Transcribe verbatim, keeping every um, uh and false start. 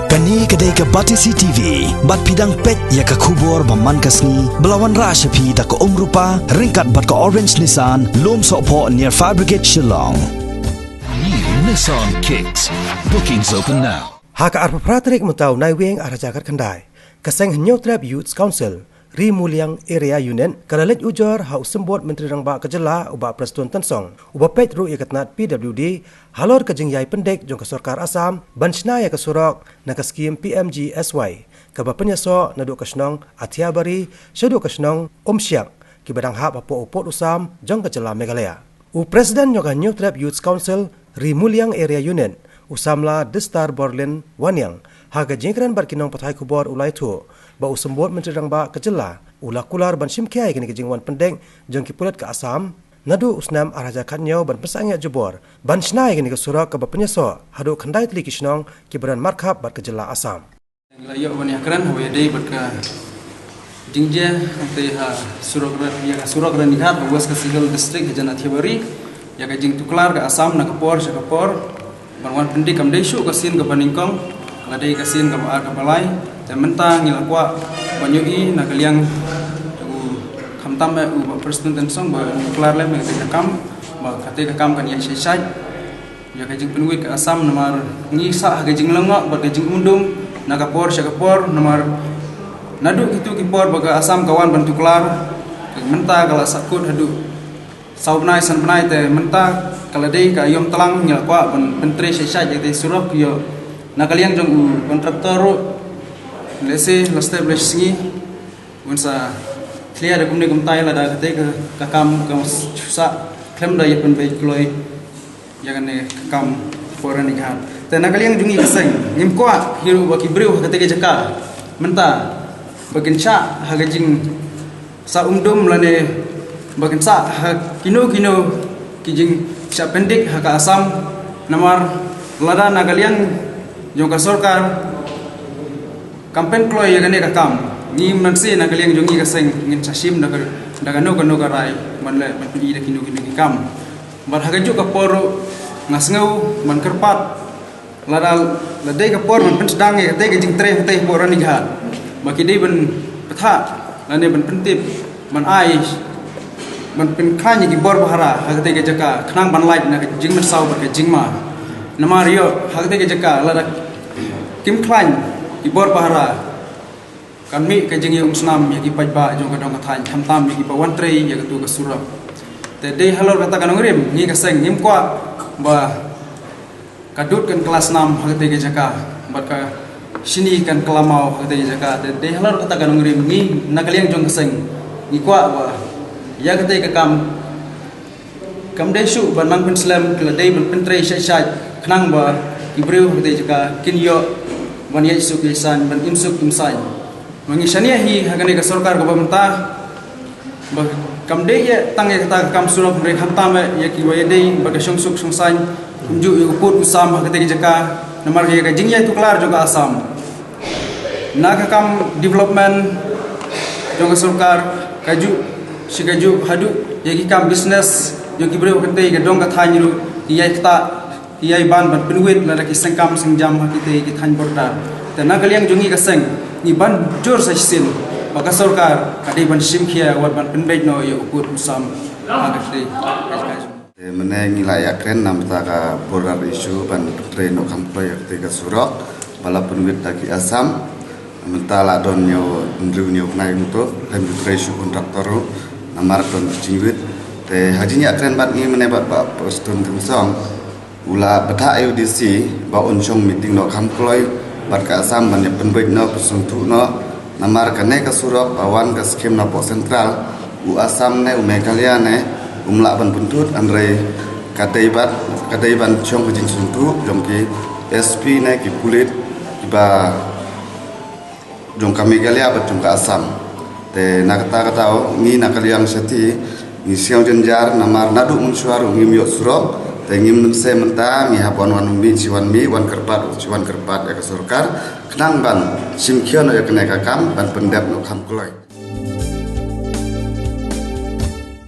Kane ka dei ka Batesi T V, bad phi dang peit ïa ka khubor ba man ka sngi, ba la wanrah sha phi da ka Umrupa, ryngkat bad ka Orange Nissan, Lumsohphoh near Fire Brigade Shillong. New Nissan Kicks. Bookings open now. Ha ka arphew phra tarik mynta u Naiwieng arhajar khatkhyndai, ka seng Hynñiewtrep Youth Council, Ri Muliang Area Unit, ka la leit ujor ha u Symbud Myntri Rangbah ka jylla u Bah Prestone Tynsong, uba peit ruh ïa ka tnat P W D, halor ka jingïai pyndik jong ka sorkar Assam ban shna ïa ka surok na ka skhim P M G S Y, kaba pynïasoh naduh ka shnong Athiabari shaduh ka shnong Umshiak, kiba dang hap hapoh u pud u sam jong ka jylla Meghalaya. U President jong ka Hynñiewtrep Youth Council, Ri Muliang Area Unit, u samla Distar Borlin Wanniang, ha ka jingkren bad ki nongpathai khubor u la ïathuh ba u Symbud Myntri Rangbah ka jylla u la kular ban shim khia ïa kane ka jingwan pyndik jong ki pulit ka Assam naduh u snem arhajar khathynñiew ban pynsangeh jubor ban shna ïa kane ka surok kaba pynïasoh haduh khyndai tylli ki shnong kiba don markhap bad ka jylla Assam. Ngi la ïoh ban ïakren haba ïadei bad ka jingjia hangtei ha surok Ra-, ïa ka surok Ranikhat ha West Khasi Hills District hajan Athiabari, ïa ka jingtuklar ka Assam na ka por sha ka por ban wan pyndik. Kam dei shuh ka sien kaba nyngkong, la dei ka sien kaba ar kaba lai. Te mynta ngi la kwah ban ïohi na ka liang u, khamtam eh u Bah Prestone Tynsong ba tuklar lem ïa ka kam, ba katei ka kam kan ïaid shai shai ïa ka jingpynwit ka Assam, namar ngi sah ha ka jinglyngngoh bad ka jingumdum na ka por sha ka por, namar naduh kito ki por ba ka Assam ka wan ban tuklar, mynta ka la sahkut haduh saw bnai san bnai. Te mynta ka la dei ka ïom tlang, ngi la kwah ban pyntrei shai shai ïa katei surok. Ïoh na ka liang jong u kontraktor ruh, lehse la step la shi sngi un sa clear da kumne kumtai, lada katei ka, ka kam ka sah khlem da ïa pynbeit kloi ïa kane ka kam hapoh Ranikhat. Te na ka liang jong ngi ka seng, ngim kwah hi ruh ba ki briew ha katei ka jaka mynta ba kin shah ha ka jing sah umdum lane ba kin sah ha kino kino ki jingshah pyndik ha ka Assam. Namar lada na ka liang jong ka sorkar kam pynkloi ïa kane ka kam, ngi mynta na ka liang jong ngi ka seng ngin sa shim da ka, da kano kano ka rai ban leh, ban pyni da kino kino ki kam. Bad ha kajuh ka por ruh nga sngew ban kyrpad, lada la dei ka por ban pynsdang ïa katei ka jingtrei hangtei hapoh Ranikhat, ba ki dei ban pyntha lane ban pyntip, ban ai, ban pynkhlaiñ ïa ki bor pahara ha katei ka jaka khnang ban lait na ka jingmynsaw bad ka jingma. Namar ïoh ha katei ka jaka lada kim khlaiñ ki bor pahara, kan mih ka jingïaumsnam ïa ki paidbah jong ka dong ka thaiñ, khamtam ïa kiba wan trei ïa katu ka surok. Te dei halor kata ka nongrim ngi ka seng ngim kwah ba ka dud kan kylla snam ha katei ka jaka bad ka shini kan kylla maw ha katei ka jaka. Te dei halor kata ka nongrim ngi na ka liang jong ka seng ngi kwah ba ïa katei ka kam kam dei shuh ban nang pynslem, ka la dei ban pyntrei shai shai khnang ba ki briew ha katei ka jaka kin ïoh ban ïaid suk ïaid saiñ, ban im suk im saiñ. Ma ngi shaniah hi ha kane ka sorkar kaba mynta ba kam dei ïa tang ïa kata ka kam surok, hynrei khamtam ïa kiba ïadei bad ka shongsuk shongsaiñ, kumjuh ïa u pud u sam ha katei ka jaka namar ïa ka jingïatuklar jong ka Assam. Na ka kam development jong ka sorkar kajuh shi kajuh haduh ïa ki kam business jong ki briew ha katei ka dong ka thaiñ ruh ki ïai ktah, ki ïai ban ban pynwit lada ki seng kam seng jam ha kitei ki thaiñ border. Te na ka liang jong ngi ka seng ngi ban jur sa shisien ba ka sorkar ka dei ban shim khia wat ban pynbeit noh ïa u pud u sam ha katei. Te mynne ngi la ïakren namar ka border issue ban pyntrei noh kham kloi ïa katei ka surok ba la pynwit da ki Assam. Mynta la don hynñiew hynriew hynñiew bnai hangto khlem ju trei shuh kontraktor ruh namar don jingwit. Te ha jingïakren bad ngi mynne bad Bah Prestone Tynsong, u la bthah ïa u D C ba un shong meeting noh kham kloi bad ka Assam ban ïa pynbeit noh, pynsngewthuh noh. Namar kane ka surok ba wan ka skim napoh Central, u Assam ne u Meghalaya ne um lah ban pynthut, hynrei ka dei bad, ka dei ban shong ka jingsngewthuh jong ki S P ne ki pulit kiba jong ka Meghalaya bad jong ka Assam. Te na kata kata ngi na ka liang shatei ngi sngew jynjar namar naduh mynshuwa ruh ngim ïoh surok. Te ngim nang seh mynta ngi hap wan wan mih shi wan mih, wan kyrpad shi wan kyrpad ïa ka sorkar khnang ban shim khia noh ïa kane ka kam ban pyndep noh kham kloi.